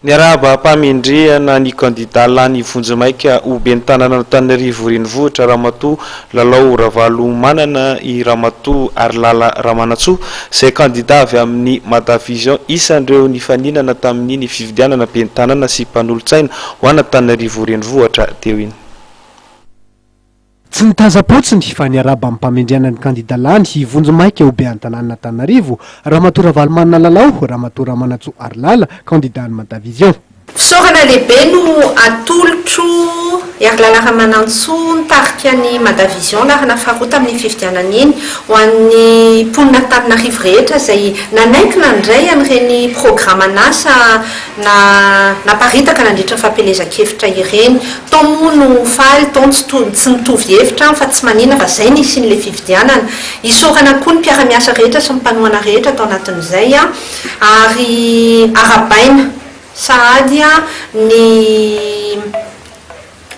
Niarahaba am-pahamendrehana ny kandidà lany vonjimaika ho ben'ny tanànan'Antananarivo Renivohitra, Ramatoa Lalao Ravalomanana, i Ramatoa Harilala Ramanantsoa, izay kandidà avy amin'ny Madavision, isan'ireo nifaninana tamin'iny fifidianana ben'ny tanàna sy mpanolotsaina ho an'Antananarivo Renivohitra teo iny. Tsy nitazam-potsiny fa niarahaba amim-pamendrehana ny kandida lany vonjimaika ho beantanànan'Antananarivo, Ramatoa Ravalomanana Lalao, Ramatoa Ramanantsoa Harilala, kandidan'ny Madavision. Fisaorana lehibe no atolotro Harilala Ramanantsoa nitarika ny Madavision laharana faharoa tamin'iny fifidianana iny, ho an'ny mponin'Antananarivo rehetra izay nanaiky nandray an'ireny programan'asa na naparitaka nandritra ny fampielezan-kevitra ireny. Tao moa no faly, tao no tsy tsy nitovy hevitra fa tsy maninona fa izay nisian'ilay fifidianana. Isaorana koa ny mpiara-miasa rehetra sy ny mpanohana rehetra tao anatin'izay ary arahabaina sahady ny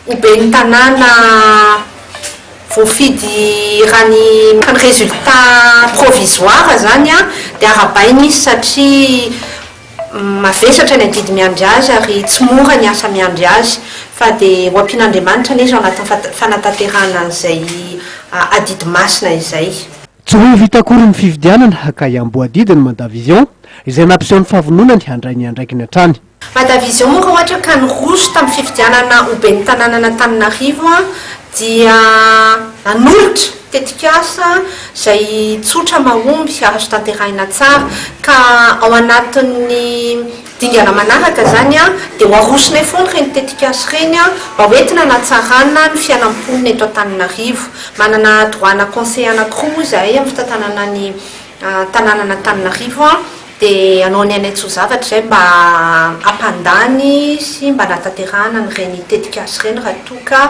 ho ben'ny tanàna voafidy raha ny résultat provisoire izany dia arahabaina izy satria Mavesatra ny adidy miandry azy ary tsy mora ny asa miandry azy fa dia ho ampian'Andriamanitra anie izy ao anatin'ny fanatanterahana an'izay adidy masina izay. Tsy ho vita akory ny fifidianana ka hiamboho adidy ny Madavision, izay nampiseho ny fahavononany handray ny andraikiny hatrany. Madavision moa raha ohatra ka niroso tamin'ny fifidianana ho ben'ny tanànan'Antananarivo dia nanolotra tetikasa izay tsotra mahomby azo tanterahina tsara ka ao anatin'ny dingana manaraka izany dia ho arosonay foana ireny tetikasa ireny mba ho entina hanatsarana ny fiainan'ny mponina eto Antananarivo. Manana droit-na conseil anankiroa moa izahay amin'ny fitantanana ny tanànan'Antananarivo Dia hanao ny ainay tsy ho zavatra izay mba hampandany sy mba hanatanterahana an'ireny tetikasa ireny raha toa ka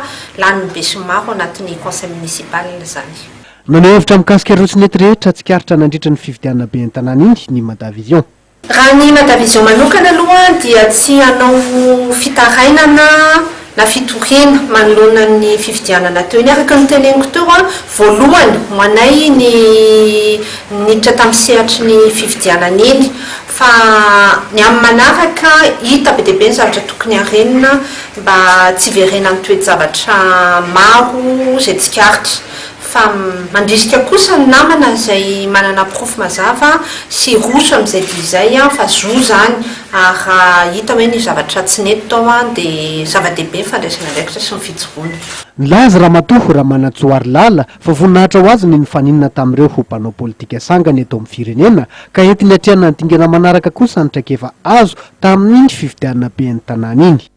lanin'ny besinimaro ao anatin'ny conseil municipal izany. Naneho hevitra mikasika ireo tsy nety rehetra tsikaritra nandritra ny fifidianana ben'ny tanàna iny ny Madavision. Raha ny Madavision manokana aloha dia tsy hanao fitarainana na fitoriana manoloana ny fifidianana teo iny. Araka ny noteneniko teo, voalohany ho anay ny niditra tamin'ny sehatry ny fifidianana iny, fa ny amin'ny manaraka hita be dia be ny zavatra tokony harenina mba tsy hiverenan'ny toe-javatra maro izay tsikaritra. Fa mandrisika kosa ny namana izay manana porofo mazava sy hiroso amin'izay dia izay fa zo izany ary raha hita hoe nisy zavatra tsy nety tao dia zava-dehibe ny fandraisana andraikitra sy ny fijoroana. Nilaza Ramatoa Ramanantsoa Harilala fa voninahitra ho azy ny nifaninana tamin'ireo ho mpanao politika sangany eto amin'ny firenena ka entiny hatrehana ny dingana manaraka kosa ny traikefa azo tamin'iny fifidianana ben'ny tanàna iny.